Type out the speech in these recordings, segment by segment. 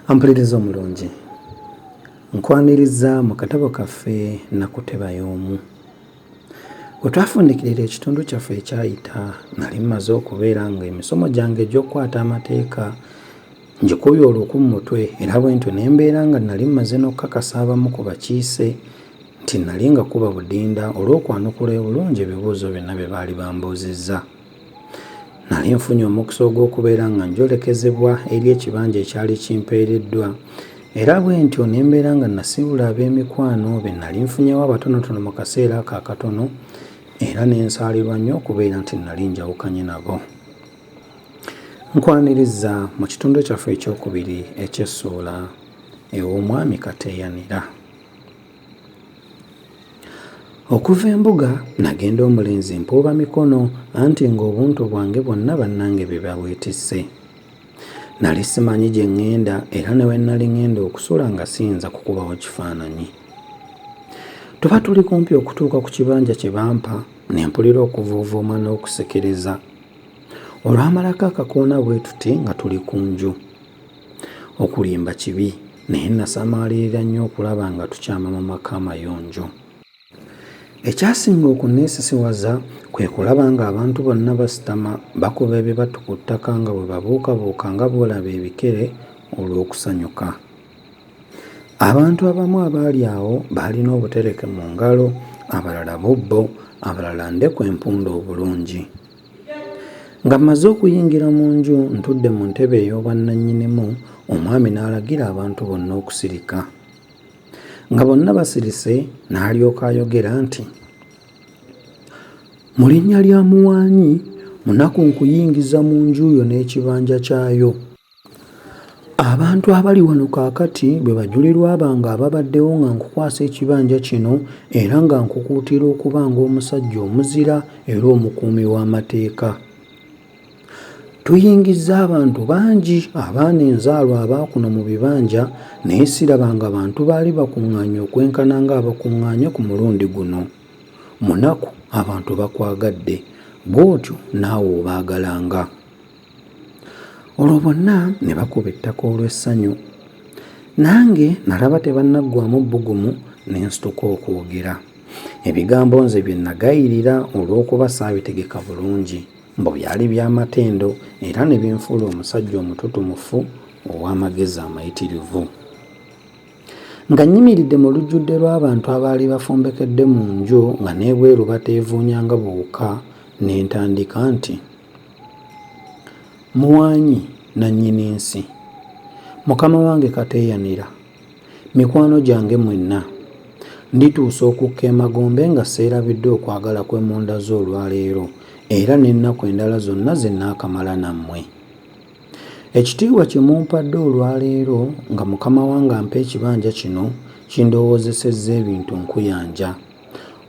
Ampuliriza omulungi, nkwaniriza mu katabo kaffe Nakuteba y'omu. We twafundikirira ekitundu kyaffe ekyayita, nali mmaze okubeera ng'emisomo gyange egy'okukwata amateeka ngikubye oluku mu mutwe era bwentyo ne mbeera nga nali mmaze n'okukakasa abamu ku bakiise nti nali nga kuba budinda olw'okwanukula obulungi ebibuuzo byonna bye baali bambuuzizza. Nali nfunye omukisa ogw'okubeera nga njolekezebwa eri ekibanja ekyali kimpeereddwa era bwentyo ne mbeera nga nasiibula ab'emikwano be nali nfunyewo abatonotono mu kaseera ako akatono era ne nsaalirwa nnyo okubeera nti nali njawukanye nabo. Nkwaniriza mu kitundu kyaffe ekyokubiri eky'essuula ew'omwami Kateeyanira. Okuva embuga nagenda omulenzi mpuuba mikono anti ng'obuntu bwange bwonna bannange be babwetisse. Nali simanyi gye ŋŋenda era ne we nali ŋŋenda okusula nga siyinza kukubawo kifaananyi. Tuba tuli kumpi okutuuka ku kibanja kye bampa ne mpulira okuvuuvuuma n'okusekereza. Olwamalako akakoona bwe tuti nga tuli ku nju. Okulimba kibi naye nasamaalirira nnyo okulaba nga tukyama mu maka amayonjo. Ekyasinga okunneesisiwaza kwe kulaba ng'abantu bonna basitama bakuba ebibatu ku ttaka nga bwe babuukabuuka nga bw'olaba ebikere olw'okusanyuka. Abantu abamu abaali awo baalina obutereke mu ngalo, abalala bubbo, abalala ndeku empunde obulungi. Nga mmaze okuyingira mu nju ntudde mu ntebe ey'obwannannyinimu, omwami n'alagira abantu bonna okusirika. Nga bonna basirise n'alyoka ayogera nti, Mu linnya lya Muwaanyi, Munaku nkuyingiza mu nju yo n'ekibanja kyayo. Abantu abali wano kaakati bwe bajulirwa bange ababaddewo nga nkukwasa ekibanja kino era nga nkukuutira okubanga omusajja omuzira era omukuumi w'amateeka. Tuyingizza abantu bangi abaana enzaalwa aba kuno mu bibanja naye sirabanga bantu baali bakuŋŋaanye okwenkana ng'abakuŋŋaanye ku mulundi guno. Munaku abantu bakwagadde, bw'otyo naawe obaagalanga. Olwo bonna ne bakuba ettaka olw'essanyu. Nange nalaba tebannaggwaamu bbugumu ne nsituka okwogera. Ebigambo nze bye nagayirira olw'okuba saabitegeka bulungi, mbu byali bya matendo era ne binfuula omusajja omututumufu ow'amagezi amayitirivu. Nga nnyimiridde mu lujjudde lw'abantu abaali bafumbekedde mu nju nga n'ebweru bateevuunya nga buwuka ne ntandika nti. Muwaanyi nannyini nsi, mukama wange Kateeyanira, mikwano gyange mwenna, ndituusa okukka emagombe nga seerabidde okwagala kwe mundaze olwaleero era n'ennaku endala zonna ze nnaakamala nammwe. Ekitiibwa kye mumpadde olwaleero nga mukama wange ampa ekibanja kino kindowoozesezza ebintu nkuyanja.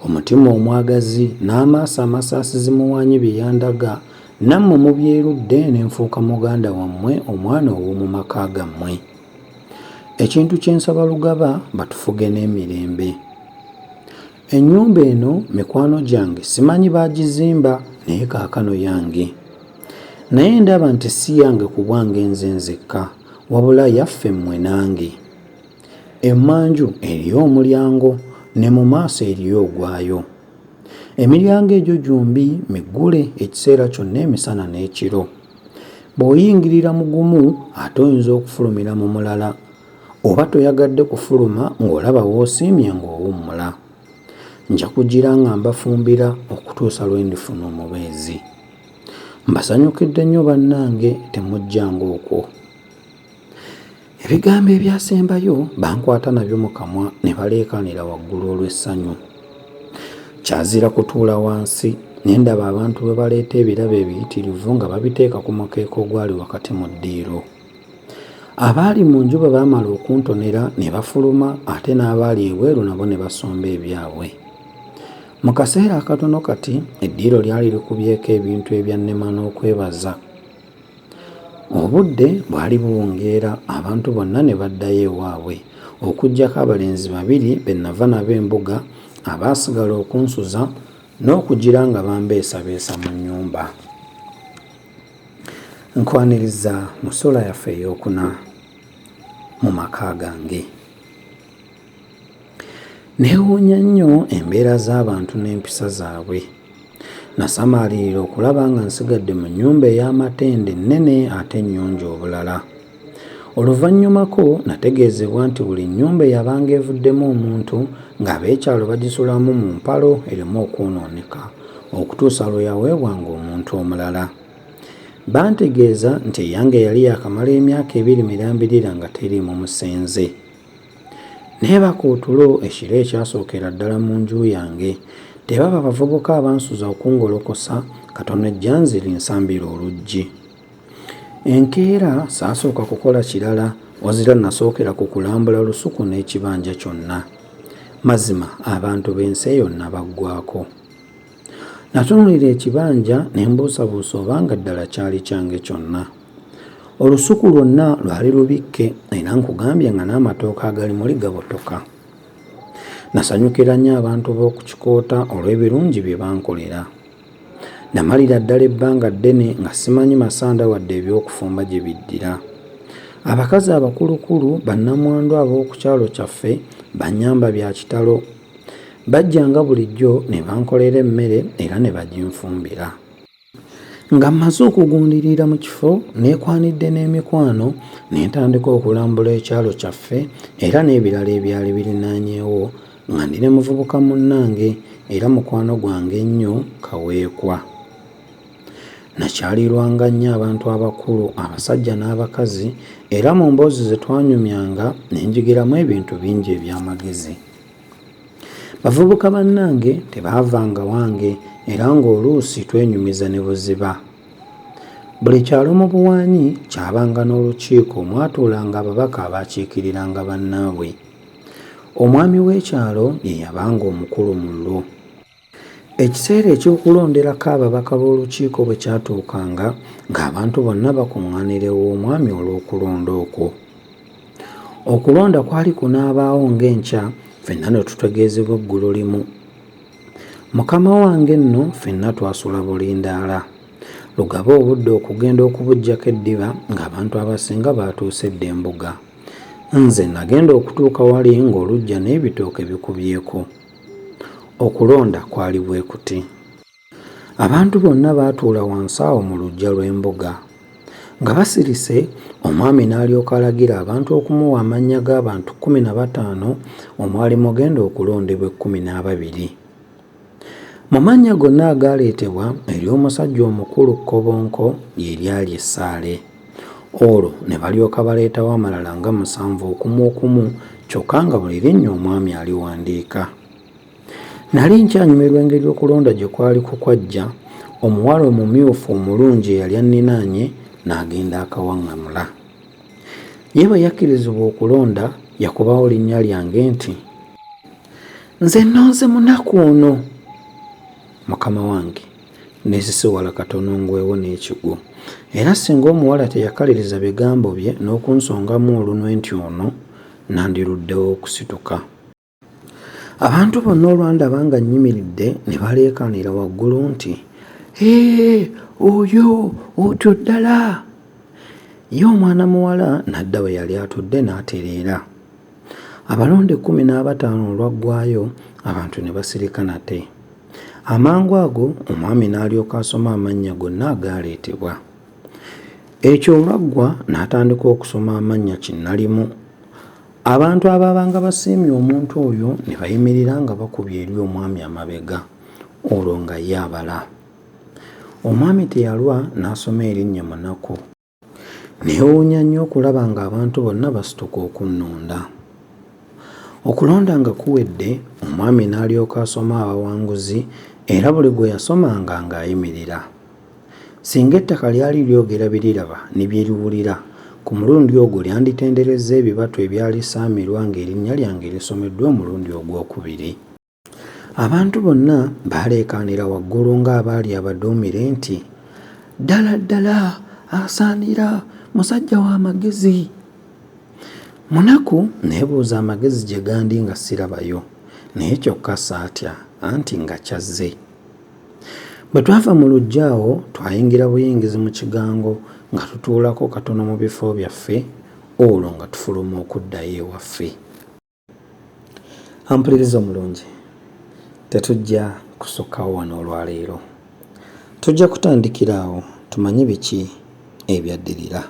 Omutima omwagazi n'amaaso amasaasizi Muwaanyi bye yandaga nammwe mubyerudde ne nfuuka muganda wammwe omwana ow'omu maka gammwe. Ekintu kye nsaba Lugaba batufuge n'emirembe. Ennyumba eno mikwano gyange simanyi baagizimba naye kaakano yange. Naye ndaba nti si yange ku bwange nze nzekka wabula yaffe mmwe nange. Emmanju eriyo omulyango, ne mu maaso eriyo ogwayo. Emiryango egyo gyombi miggule ekiseera kyonna emisana n'ekiro. Bw'oyingirira mu gumu ate oyinza okufulumira mu mulala, oba toyagadde kufuluma ng'olaba w'osiimye ng'owummula. Nja kugira nga mbafumbira okutuusa lwe ndifuna omubeezi. Mbasanyukidde nnyo bannange temujjanga okwo. Ebigambo ebyasembayo bankwata nabyo mu kamwa ne baleekaanira waggulu olw'essanyu. Kyazira kutuula wansi ne ndaba abantu bwe baleeta ebirabo ebiyitirivu nga babiteeka ku mukeeka ogwali wakati mu ddiiro. Abaali mu nju bwe baamala okuntonera ne bafuluma ate n'abaali ebweru nabo ne basomba ebyabwe. Mu kaseera akatono kati eddiiro lyali likubyeko ebintu ebyannema n'okwebaza. Obudde bwali buwungeera abantu bonna ne baddayo ewaabwe okuggyako abalenzi babiri be nava nabo embuga abaasigala okunsuza n'okugira nga bambeesabeesa mu nnyumba. Nkwaniriza mu ssuula yaffe eyookuna. mu maka gange. Neewuunya nnyo embeera z'abantu n'empisa zaabwe. Nasamaalirira okulaba nga nsigadde mu nnyumba ey'amatende ennene ate ennyonjo obulala. Oluvannyumako nategeezebwa nti buli nnyumba eyabanga evuddemu omuntu ng'ab'ekyalo bagisulamu mu mpalo ereme okwonooneka okutuusa lwe yaweebwanga omuntu omulala. Bantegeeza nti eyange yali yaakamala emyaka ebiri mirambirira nga teriimu musenze. Neebaka otulo ekiro ekyasookera ddala mu nju yange. Tebaba bavubuka abansuza okungolokosa katono ejjanzi linsambire oluggi. Enkeera saasooka kukola kirala wazira nasookera ku kulambula lusuku n'ekibanja kyonna. Mazima abantu b'ensi eyo nabaggwaako. Natunuulira ekibanja ne mbuusabuusa obanga ddala kyali kyange kyonna. Olusuku lwonna lwali lubikke era nkugambye nga n'amatooke agali muli gabotoka. Nasanyukira nnyo abantu b'oku Kikoota olw'ebirungi bye bankolera. Namalira ddala ebbanga ddene nga simanyi masanda wadde eby'okufumba gye biddira. Abakazi abakulukulu bannamwandu ab'oku kyalo kyaffe bannyamba bya kitalo. Bajjanga bulijjo ne bankolera emmere era ne baginfumbira. Nga mmaze okugundirira mu kifo, neekwanidde n'emikwano ne ntandika okulambula ekyalo kyaffe era n'ebirala ebyali birinaanyeewo nga ndi ne muvubuka munnange era mukwano gwange ennyo Kaweekwa. Nakyalirwanga nnyo abantu abakulu abasajja n'abakazi era mu mboozi ze twanyumyanga ne njigiramu ebintu bingi eby'amagezi. Bavubuka bannange tebaavanga wange era ng'oluusi twenyumiza ne buziba. Buli kyalo mu Buwanyi kyabanga n'olukiiko omwatuulanga ababaka abaakiikiriranga bannaabwe. Omwami w'ekyalo ye yabanga omukulu mu lwo. Ekiseera eky'okulonderako ababaka b'olukiiko bwe kyatuukanga, ng'abantu bonna bakuŋŋaanira ew'omwami olw'okulonda okwo. Okulonda kwali kunaabaawo ng'enkya, ffenna ne tutegeezebwa eggulolimu. Mukama wange nno ffenna twasula bulindaala. Lugaba obudde okugenda okubuggyako eddiba ng'abantu abasinga baatuuse dda embuga. Nze nagenda okutuuka wali ng'oluggya n'ebitooke bikubyeko. Okulonda kwali bwe kuti. Abantu bonna baatuula wansi awo mu luggya lw'embuga. Nga basirise, omwami n'alyoka alagira abantu okumuwa amannya g'abantu 15 omwali mugenda okulondebwa 12. Mu mannya gonna agaaleetebwa, ery'omusajja omukulu Kkobonko lye lyali essaale. Olwo ne balyoka baleetawo amalala nga musanvu okumu okumu kyokka nga buli linnya omwami aliwandiika. Nali nkyanyumirwa engeri okulonda gye kwali kukwajja, omuwala omumyufu omulungi eyali anninaanye n'agenda akawaŋŋamula. Ye bwe yakkirizibwa okulonda yakubawo linnya lyange nti, Nze nnonze munaku ono! Mukama wange neesisiwala katono ngwewo n'ekigwo era singa omuwala teyakaliriza bigambo bye n'okunsongamu olunwe nti ono, nandiruddewo okusituka. Abantu bonna olwandaba nga nnyimiridde ne baleekaanira waggulu nti, Hee, oyo, otyo ddala! Ye omwana muwala n'adda we yali atudde n'atereera. Abalonde 15 olwaggwaayo, abantu ne basirika nate. Amangu ago omwami n'alyoka asoma amannya gonna agaaleetebwa. Ekyo olwaggwa n'atandika okusoma amannya kinnalimu. Abantu abaabanga basiimye omuntu oyo ne bayimirira nga bakubye eri omwami amabega, olwo nga ye abala. Omwami teyalwa n'asoma erinnya Munaku. Neewuunya nnyo okulaba ng'abantu bonna basituka okunnonda. Okulonda nga kuwedde, omwami n'alyoka asoma abawanguzi era buli gwe yasomanga ng'ayimirira. Singa ettaka lyali lyogera bye liraba ne bye liwulira, ku mulundi ogwo lyanditenderezza ebibatu ebyalisaamirwa ng'erinnya lyange lisomeddwa omulundi ogwokubiri. Abantu bonna baaleekaanira waggulu ng'abaali abaduumire nti, Ddala ddala asaanira, musajja wa magezi! Munaku nneebuuza amagezi gye gandi nga sirabayo, naye kyokka saatya anti nga kyazze. Bwe twava mu luggya awo twayingira buyingizi mu kigango nga tutuulako katono mu bifo byaffe, Olwo nga tufuluma okuddayo ewaffe. Ampuliriza omulungi, tetujja kusukkawo wano olwaleero. Tujja kutandikira awo tumanye biki ebyaddirira.